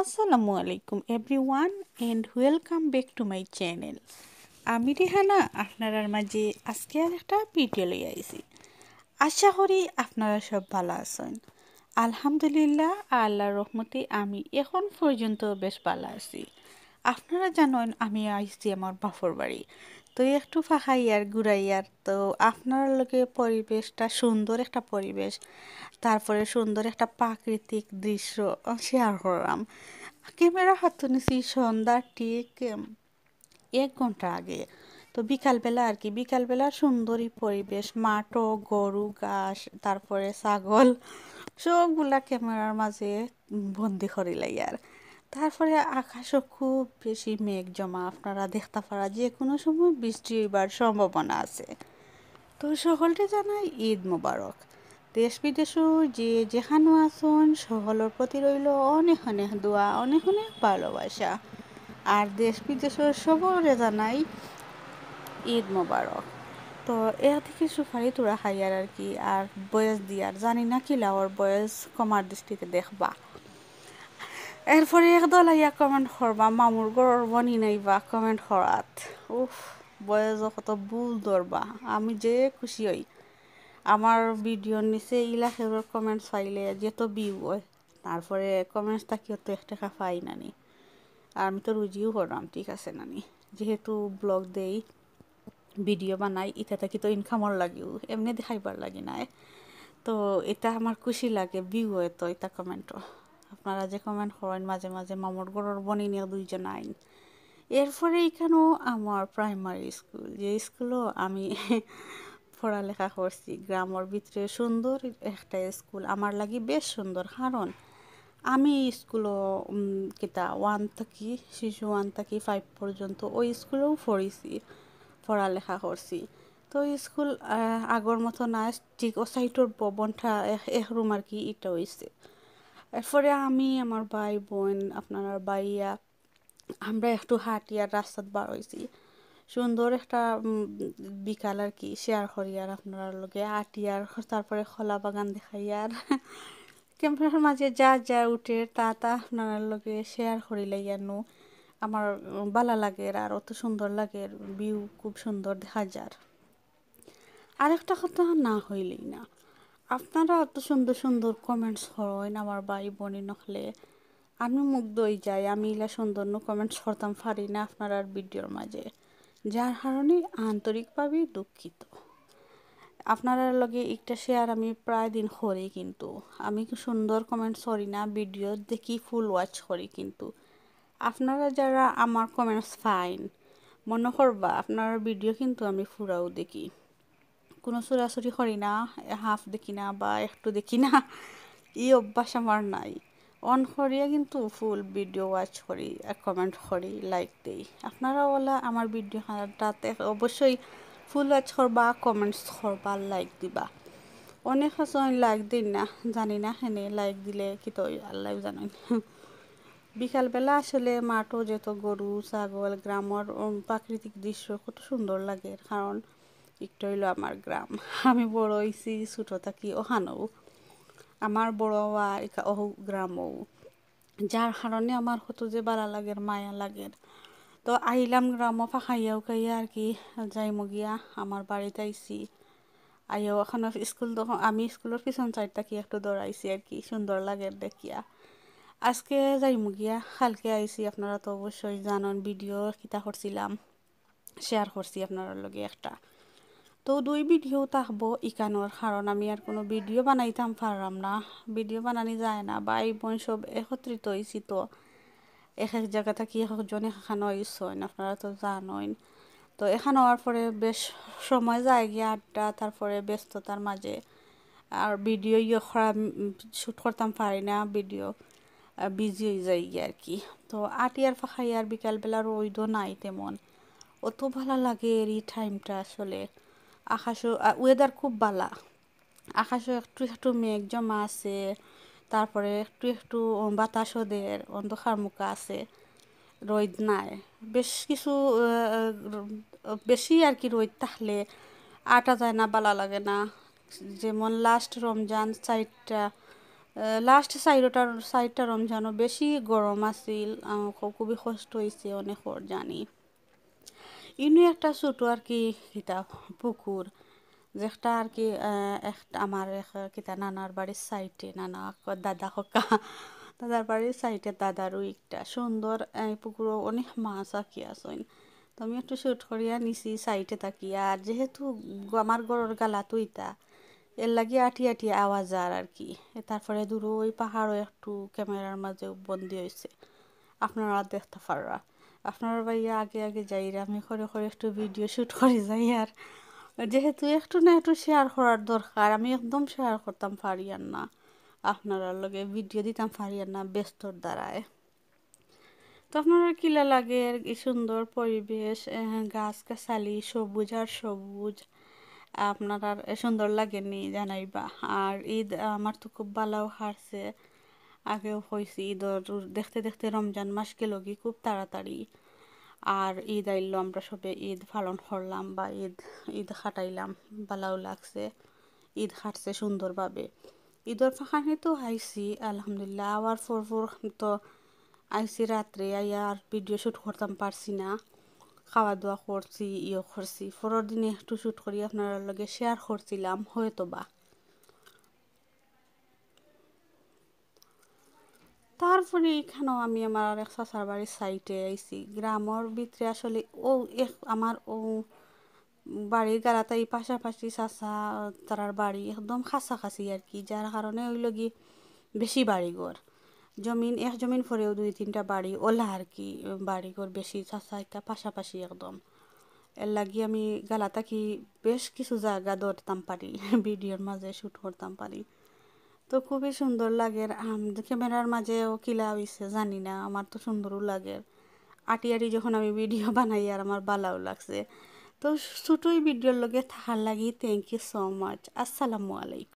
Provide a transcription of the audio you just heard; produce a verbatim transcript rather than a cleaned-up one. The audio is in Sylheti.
আসসালামু আলাইকুম everyone and welcome back to my channel। আমি রেহানা আপনারার মাঝে আজকে আর একটা ভিডিও লই আইছি। আশা করি আপনারা সব ভালা আছেন। আলহামদুলিল্লাহ, আল্লাহর রহমতে আমি এখন পর্যন্ত বেশ ভালা আছি। আপনারা জানেন আমি আইছি আমার বাপর বাড়ি, তো একটু ফাঁকাইয়ার ঘুরাইয়ার, তো আপনার লগে পরিবেশটা সুন্দর একটা পরিবেশ, তারপরে সুন্দর একটা প্রাকৃতিক দৃশ্য শেয়ার করলাম। ক্যামেরা হাতো নিছি সন্ধ্যার ঠিক এক ঘন্টা আগে। তো বিকালবেলা আর কি, বিকালবেলার সুন্দরী পরিবেশ, মাঠও, গরু, ঘাস, তারপরে ছাগল, সবগুলা ক্যামেরার মাঝে বন্দি করিলাইয়ার। তারপরে আকাশও খুব বেশি মেঘ জমা, আপনারা দেখতা পারা যে কোনো সময় বৃষ্টি হইবার সম্ভাবনা আছে। তো সকলকে জানাই ঈদ মোবারক। দেশ বিদেশও যে যেখানো আছন, সকলর প্রতি রইল অনেক অনেক দোয়া, অনেক অনেক ভালোবাসা। আর দেশ বিদেশর সবরে জানাই ঈদ মোবারক। তো একদিকে সুপারি তুরা খাইয়ার আর কি, আর বয়স দিয়ার, জানি না কিলা ওর বয়স, ক্ষমার দৃষ্টিতে দেখবা। এরপরে একদল আইয়া কমেন্ট করবা, মামুর ঘরর বনি নাইবা কমেন্ট করাত। উফ, বয়স কত ভুল ধরবা, আমি যে খুশি হই। আমার ভিডিওর নিচে ইলা খেউরর কমেন্টস পাইলে যত ভিউ হয়, তারপরে কমেন্টস থাকিও তো এক টাকা পাই নানি। আর আমি তো রুজিও করলাম, ঠিক আছে নানি, যেহেতু ব্লগ দেই, ভিডিও বানাই, ইটা থাকি তো ইনকামর লাগিও, এমনি দেখাইবার লাগি নায়। তো এটা আমার খুশি লাগে, ভিউ হয় তো এটা কমেন্টও। আপনারা যে কমেন্ট করেন মাঝে মাঝে, মামুর ঘরর বনি নিয়ে দুইজন আইন। এরপরে এখানেও আমার প্রাইমারি স্কুল, যে স্কুলও আমি পড়ালেখা করছি, গ্রামর ভিতরে সুন্দর একটা স্কুল, আমার লাগি বেশ সুন্দর, কারণ আমি স্কুলও উম, কিতা ওয়ান থাকি, শিশু ওয়ান থাকি ফাইভ পর্যন্ত ওই স্কুলেও পড়ছি, পড়ালেখা করছি। তো স্কুল আহ, আগর মতো না, ঠিক ও সাইডর ভবনটা এক এক রুম আর কি, এটা হইছে। এরপরে আমি, আমার ভাই বোন, আপনার ভাইয়া, আমরা একটু হাঁটিয়ার রাস্তাত বার হইছি। সুন্দর একটা উম, বিকাল আর কি শেয়ার করি আর আপনার লগে হাঁটিয়ার, তারপরে কলা বাগান দেখাইয়ার। ক্যামেরার মাঝে যা যা উঠে তা তা আপনার লগে শেয়ার করি লাইয়ার নু। আমার উম, বালা লাগে আর অত সুন্দর লাগে, ভিউ খুব সুন্দর দেখা যার। আরেকটা কথা না হইলেই না, আপনারা অত সুন্দর সুন্দর কমেন্টস করেন আমার ভাই বোন নখলে, আমি মুগ্ধ হয়ে যাই। আমি ইলা সুন্দর নু কমেন্টস করতাম পারি না আপনারার ভিডিওর মাঝে, যার কারণে আন্তরিকভাবে দুঃখিত। আপনারার লগে একটা শেয়ার আমি প্রায় দিন করি, কিন্তু আমি কি সুন্দর কমেন্টস করি না, ভিডিও দেখি, ফুল ওয়াচ করি, কিন্তু আপনারা যারা আমার কমেন্টস ফাইন মনে করবা, আপনার ভিডিও কিন্তু আমি ফুরাও দেখি, কোনো চুরাচুরি করি না, হাফ দেখি না বা একটু দেখি না, এই অভ্যাস আমার নাই। অন করিয়া কিন্তু ফুল ভিডিও ওয়াচ করি, কমেন্ট করি, লাইক দেই। আপনারা ওলা আমার ভিডিও খানাটাতে অবশ্যই ফুল ওয়াচ করবা, কমেন্টস করবা, লাইক দিবা। অনেক আছে লাইক দিন না, জানি না কেনে, লাইক দিলে কি তো আল্লাহ জানেন। বিকালবেলা আসলে মাঠও যেত, গরু ছাগল, গ্রামর উম, প্রাকৃতিক দৃশ্য কত সুন্দর লাগে, কারণ একটা হইলো আমার গ্রাম। আমি বড় হইছি ছোট থাকি ওখানেও, আমার বড় হওয়া একা ওহ গ্রামও, যার কারণে আমার কত যে বালা লাগের, মায়া লাগের। তো আইলাম গ্রামও ফাঁকাইয়া উকাইয়া আর কি, যাইমুগিয়া আমার বাড়িত আইছি। আইও এখন স্কুল, তখন আমি স্কুলর পিছন সাইড থাকি একটু দৌড়াইছি আর কি, সুন্দর লাগের দেখিয়া। আজকে যাইমুগিয়া, কালকে আইছি, আপনারা তো অবশ্যই জানন ভিডিও কিতা করছিলাম, শেয়ার করছি আপনারার লগে একটা। তো দুই ভিডিও থাকবো ইকানোর, কারণ আমি আর কোনো ভিডিও বানাইতাম পারলাম না, ভিডিও বানানি যায় না, ভাই বোন সব একত্রিত হইছি তো এক এক জায়গা থাকি এক একজন এক এখানো আইসইন, আপনারা তো জানইন। তো এখানো হওয়ার পরে বেশ সময় যায় গিয়া আড্ডা, তারপরে ব্যস্ততার মাঝে আর ভিডিও ইয়ে করা, উম, শ্যুট করতাম পারি না, ভিডিও বিজি হয়ে যাই গিয়া আর কি। তো আটি আর ফাঁকাই আর বিকালবেলা রইদও নাই তেমন, অত ভালা লাগে এই টাইমটা আসলে। আকাশও ওয়েদার খুব বালা, আকাশও একটু একটু মেঘ জমা আছে, তারপরে একটু একটু বাতাসও দের, অন্ধকার মুখা আছে, রইদ নাই। বেশ কিছু আহ, আহ, বেশি আর কি রইদ থাকলে আটা যায় না, বালা লাগে না। যেমন লাস্ট রমজান চাইরটা লাস্ট চাইরোটার চাইরটা রমজানও বেশি গরম আছিল, আহ, খু-, খুবই কষ্ট অইছে অনেকর জানি। ইনো একটা ছোট আর কি কিতা পুকুর, যেটা আর কি, আহ, একটা আমার এক কিতা নানার বাড়ির সাইডে, নানা ক-, দাদা ককা, দাদার বাড়ির সাইডে দাদারও একটা সুন্দর, আহ, পুকুরও অনেক মাছ আর কি আছইন। তো আমি একটু শ্যুট করিয়া নিছি সাইডে থাকি। আর যেহেতু গ-, আমার ঘরর গালাত অইতা, এর লাগি আটি আটি আওয়া যার আর কি। এ তারপরে দূরও ওই পাহাড়ও একটু ক্যামেরার মাঝে বন্দি অইছে, আপনারা দেখতা পাররা। আপনারা ভাইয়া আগে আগে যাইরা, আমি করে করে একটু ভিডিও শ্যুট করি যাই। আর যেহেতু একটু না একটু শেয়ার করার দরকার, আমি একদম শেয়ার করতাম পারি আর না, আপনারার লগে ভিডিও দিতাম পারি আর না ব্যস্তর দ্বারায়। তো আপনারা কিলা লাগের এই সুন্দর পরিবেশ, আহ, গাছ গাছালি, সবুজ আর সবুজ, আপনারার সুন্দর লাগেনি জানাইবা। আর ঈদ আমার তো খুব ভালাও কাটছে, আগেও কইছি, ঈদর দেখতে দেখতে রমজান মাস গেলগি খুব তাড়াতাড়ি। আর ঈদ আইলো, আমরা সবে ঈদ পালন করলাম বা ঈদ, ঈদ কাটাইলাম, ভালাও লাগছে, ঈদ কাটছে সুন্দরভাবে। ঈদর ফাঁকানি তো আইছি আলহামদুলিল্লাহ, আওয়ার পর পর তো আইছি রাত্রে, আইয়া আর ভিডিও শ্যুট করতাম পারছি না, খাওয়া দাওয়া করছি, ইয়ে করছি, পরের দিনে একটু শ্যুট করি আপনারার লগে শেয়ার করছিলাম হয়তো বা। তারপরে এখানেও আমি আমার আরেক চাচার বাড়ির সাইডে আইছি। গ্রামর ভিতরে আসলে ও এক আমার ও বাড়ির গালাতাই পাশাপাশি চাচা তারার বাড়ি একদম কাছাকাছি আর কি, যার কারণে ওই লগি বেশি বাড়িঘর। জমিন, এক জমিন পরেও দুই তিনটা বাড়ি ওলা আর কি, বাড়িঘর বেশি, চাচা একটা পাশাপাশি একদম। এর লাগি আমি গালাতাকি বেশ কিছু জাগা ধরতাম পারি, ভিডিওর মাঝে শ্যুট করতাম পারি। তো খুবই সুন্দর লাগের। আম, ক্যামেরার মাঝেও কিলা অইছে জানি না, আমার তো সুন্দরও লাগের। আটি আটি যখন আমি ভিডিও বানাই আর আমার ভালাও লাগছে। তো ছোটই ভিডিওর লগে থাকার লাগি thank you so much। আসসালামু আলাইকুম।